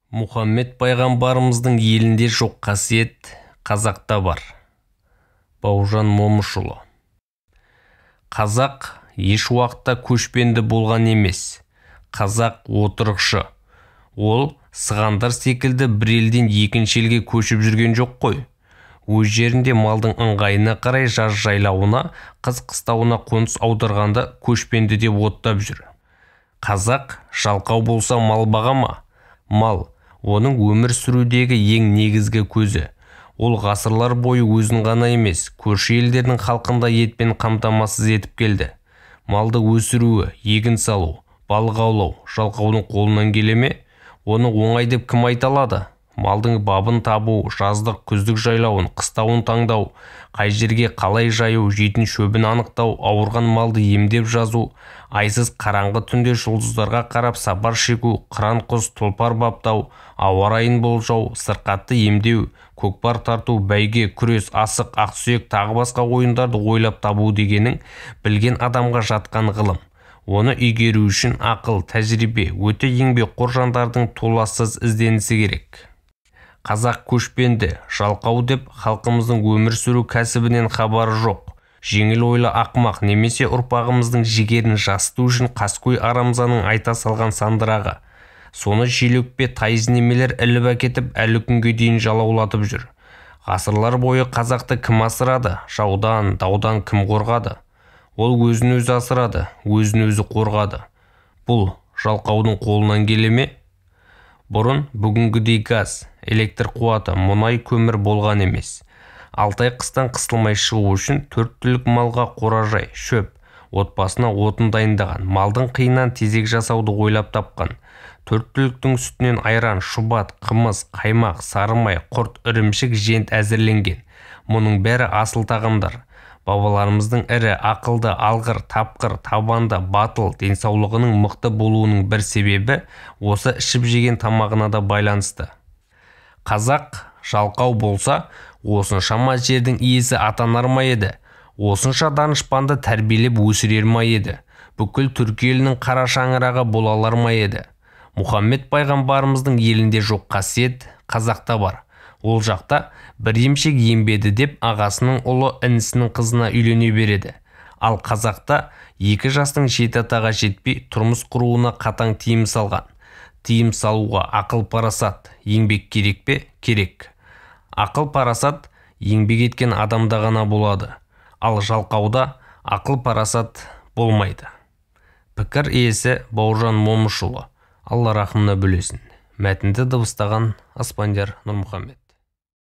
Мұхаммед пайғамбарымыздың елінде жоқ қасиет қазақта бар. Бауыржан Момышұлы. Қазақ еш уақытта көшпенді болған емес. Қазақ отырықшы. Ол сығандар секілді бір елден екінші елге көшіп жүрген жоқ қой. Өз жерінде малдың ыңғайына қарай жаз жайлауына, қыс қыстауына қоныс аударғанда көшпенді деп оттап жүр. Қазақ жалқау болса мал баға ма? Мал оның өмір сүрудегі ең негізгі көзі. Ол ғасырлар бойы өзін ғана емес, көрші елдердің халқын да етпен қамтамасыз етіп келді. Малды өсіруі, егін салу, балық аулау жалқаудың қолынан келе ме? Оны оңай деп кім айта алады? Малдың бабын табу, жаздық, күздік жайлауын, қыстауын таңдау, қай жерге қалай жаю, жейтін шөбін анықтау, ауырған малды емдеп жазу, айсыз қараңғы түнде жұлдыздарға қарап сапар шегу, қыран құс, тұлпар баптау, ауа райын болжау, сырқатты емдеу, көкпар тарту, бәйге, күрес, асық, ақсүйек, тағы басқа ойындарды ойлап табу дегенің білген адамға жатқан ғылым. Оны игеру үшін ақыл, тәжірибе, өте еңбекқор жандардың толассыз ізденісі керек. Қазақ көшпенді, жалқау деп халқымыздың өмір сүру кәсібінен хабары жоқ. Жеңіл ойлы ақымақ немесе ұрпағымыздың жігерін жасыту үшін қаскөй арамзаның айта салған сандырағы. Соны желөкпе тайыз немелер іліп әкетіп, әлі күнге дейін жалаулатып жүр. Ғасырлар бойы қазақты кім асырады? Жаудан, даудан кім қорғады? Ол өзін өзі асырады, өзін өзі қорғады. Бұл жалқаудың қолынан келе ме? Бұрын бүгінгідей газ, электр қуаты, мұнай, көмір болған емес. 6 ай қыстан қысылмай шығу үшін 4 түлік малға қоражай, шөп, отбасына отын дайындаған, малдың қиынан тезек жасауды ойлап тапқан. 4 түліктің сүтінен айран, шұбат, қымыз, қаймақ, сарымай, құрт, ірімшік, жент әзірленген. Мұның бәрі асыл тағамдар. Бабаларымыздың ірі, ақылды, алғыр, тапқыр, табанды, батыл, денсаулығының мықты болуының бір себебі осы ішіп жеген тамағына да байланысты. Қазақ жалқау болса, осыншама жердің иесі атанар ма еді? Осынша данышпанды тәрбиелеп өсірер ма еді? Бүкіл түркі елінің қара шаңырағы бола алар ма еді? Мұхаммед пайғамбарымыздың елінде жоқ қасиет қазақта бар. Ол жақта бір емшек ембеді деп ағасының ұлы інісінің қызына үйлене береді. Ал қазақта 2 жастың жеті атаға жетпей тұрмыс құруына қатаң тыйым салған. Тыйым салуға ақыл парасат, еңбек керек пе? Керек. Ақыл парасат еңбек еткен адамда ғана болады. Ал жалқауда ақыл парасат болмайды. Пікір иесі Бауыржан Момышұлы. Алла рахымына бөлесін. Мәтінді дыбыстаған Аспандияр Нұрмұхаммед.